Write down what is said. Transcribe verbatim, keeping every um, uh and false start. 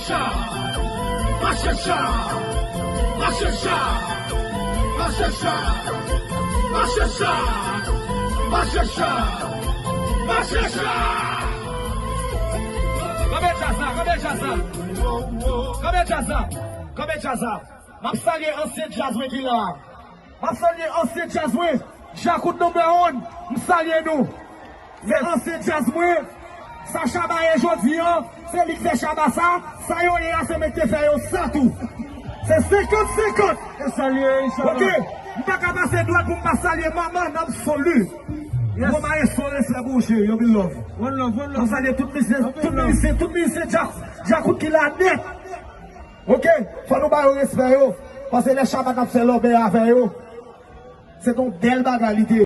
Mache cha! Mache cha! Mache cha! Mache cha! Mache cha! Mache cha! Kanpe djaz la, kanpe djaz la. Kanpe djaz la, kanpe djaz la. M ap salye ansyen djaz mwen ki la. M ap salye ansyen djaz mwen. Djakout number one, m salye nou. Se ansyen djaz mwen. Sa Shabba ye jodi an, se li k fè Shabba sa. Sa yo ye a, se mwen k te fè yo sa tou. Se senkant senkant. E salye, Shabba. Ok. M pa ka pase dwèt pou m pa salye manman n absoli. Yes. Bon, maestro, respè pou ou, cheri. Yo, mil love. One love, one love. M salye tout mizisyen, tout mizisyen, tout mizisyen djaz, djakout ki la nèt. Ok? Fò nou ba yo respè yo. Paske lè Shabba t ap fè lòbè avè yo, se t on bèl bagay li te.